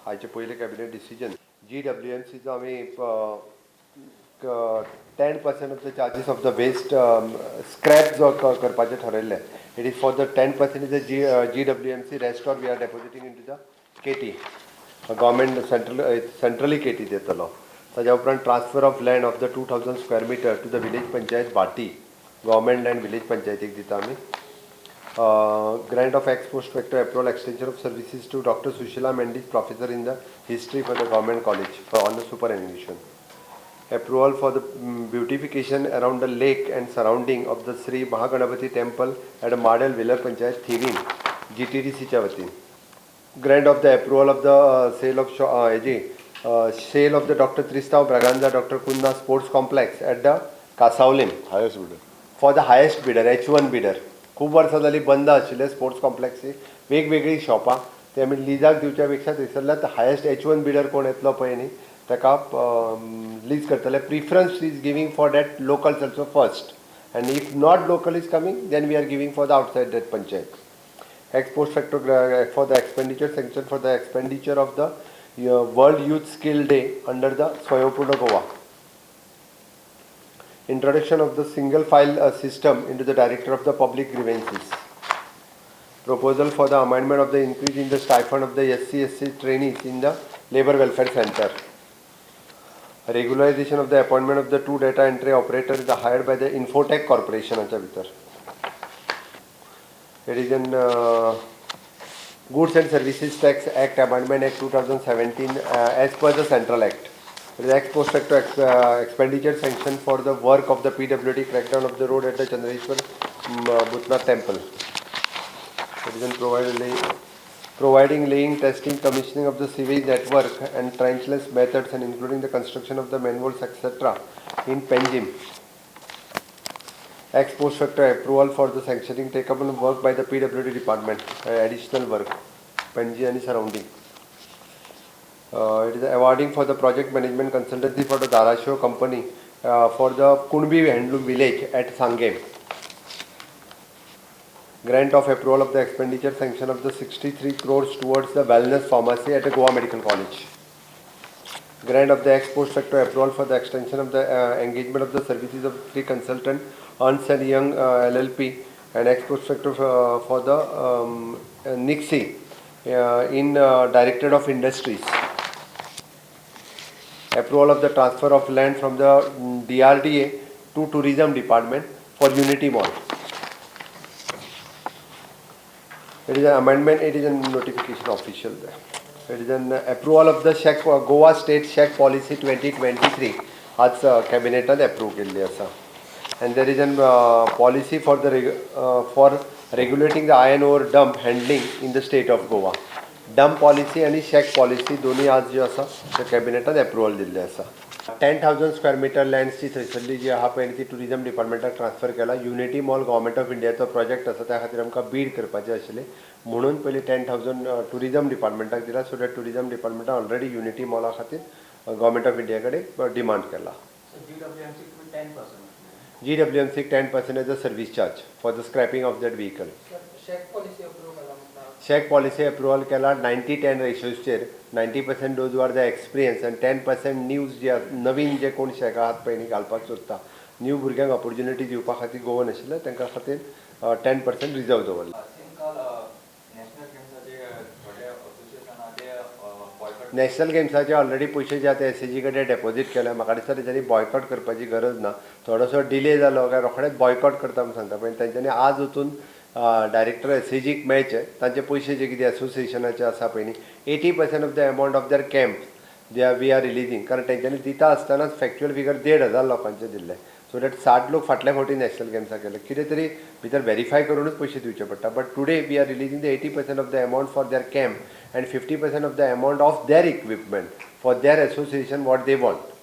आयचे पयलें cabinet decision. जीडब्ल्यूएमसीचो आमी 10% of the charges of the waste scrap जो करपाचें ठरयल्लें, it is for the 10% is the GWMC, rest are we are depositing into the kitty, government central centrally kitty येतलो. ताज्या उपरांत transfer of land of the 2000 square meter to the village panchayat Bhati, government land village पंचायतीक दिता आमी. Grant of ex post facto approval extension of services to Doctor Sushila Mendis, professor in the history for the government college for on the superannuation. Approval for the beautification around the lake and surrounding of the Sri Mahaganapati Temple at Madel Villar Panchayat, Thivim, GTDC च्या वतीन. Grant of the approval of the sale of हेजी sale of the Doctor Tristao Braganza, Doctor Cunha Sports Complex at the Cansaulim. Highest bidder. For the highest bidder, H1 bidder. खूब वर्सां जालीं बंद आशिल्ले sports कॉम्प्लेक्सी, वेगवेगळीं शॉपां, ते आमी लिजाक दिवच्या पेक्षा थंयसरल्यार हायेस्ट एच वन बिडर कोण येतलो पळय न्ही, ताका लीज करतले. Preference is giving for that locals also first, and if not local is coming, then we are giving for the outside that panchayat. Ex post facto for the expenditure sanction for the expenditure of the World Youth Skill Day under the Swayampurna Goa. Introduction of the single file system into the Director of the Public Grievances. Proposal for the amendment of the increase in the stipend of the SC SC trainees in the Labor Welfare Center. Regularization of the appointment of the two data entry operators hired by the Infotech Corporation हाच्या भितर. It is an Goods and Services Tax Act Amendment Act 2017 as per the Central Act. It is ex post facto expenditure sanction for the work of the PWD crackdown of the road at the Chandreshwar Bhutnath Temple. It is an providing laying, testing, commissioning of the sewage network and trenchless methods and including the construction of the manholes, etc. in Panjim. Ex post facto approval for the sanctioning take up on work by the PWD department, additional work, Panjim and surrounding. It is awarding for the project management consultancy for the Dharashiv company for the Kunbi Handloom Village at Sangem. Grant of approval of the expenditure sanction of the 63 crores towards the wellness pharmacy at the Goa Medical College. Grant of the ex post facto approval for the extension of the engagement of the services of three consultant Ernst and Young LLP and ex post facto for the Nixie in Directorate of Industries. Approval of the transfer of land from the DRDA to Tourism Department for Unity Mall. It is an amendment, it is a notification official there. It is an approval of the Shack, Goa State Shack Policy 2023. आज कॅबिनेटान approve केल्ली आसा and there is an policy for regulating the iron ore dump handling in the state of Goa. Dump policy आनी shack policy दोनूय आज ज्यो आसा त्यो कॅबिनेटान approval दिल्लें आसा. 10,000 स्क्वेअर मिटर लँड्सची थंयसरली जी आहा पळय, ती टुरिजम डिपार्टमेंटाक ट्रान्सफर केला. युनिटी मॉल गव्हर्मेंट ऑफ इंडियाचो प्रोजेक्ट आसा, त्या खातीर आमकां बीड करपाचें आशिल्लें म्हणून पयलीं 10,000 टुरिजम डिपार्टमेंटाक दिला, सो that tourism डिपार्टमेंटान ऑलरेडी युनिटी मॉला खातीर गव्हर्मेंट ऑफ इंडिया कडेन डिमांड केला. So GWMC तुम्ही 10%. GWMC 10% as a service charge for the scrapping of that vehicle. Shack policy approve केला म्हटलं. शॅक पॉलिसी अप्रुवल केला 90-10 रेशोचेर, 90% those are the experience and 10% news, जे नवीन जे कोण शॅक आहात पळय न्ही घालपाक सोदता, न्यू भुरग्यांक ऑपॉर्च्युनिटी दिवपा खातीर गोवन आशिल्ले, तांकां खातीर 10% रिजर्व दवरला. सिंग काल नॅशनल गेम्साचे थोडे असोसिएशन आहा ते बॉयकॉट नॅशनल गेम्साचे ऑलरेडी पयशे जे आतां एसएजी कडेन डेपोजीट केल्या. म्हाका दिसता तेंच्यांनी बॉयकॉट करपाची गरज ना. थोडोसो डिले जालो काय रोखडेच बॉयकॉट करता म्हूण सांगता, पण तेंच्यांनी आज वचून डायरेक्टर एसएजीक मेळचे. तांचे पयशे जे कितें एसोसिएशनाचे आसा पळय न्ही, 80% of the amount of their camp they are we are releasing, कारण तेंच्यांनी दिता आसतनाच फॅक्च्युअल फिगर 1,500 लोकांचे दिल्ले, सो that 60 लोक फाटल्या फावटी नॅशनल गेम्साक गेले. कितें तरी भितर वेरीफाय करूनच पयशे दिवचे पडटा, but today we are releasing the 80% of the amount for their camp and 50% of the amount of their equipment for their association, what they want.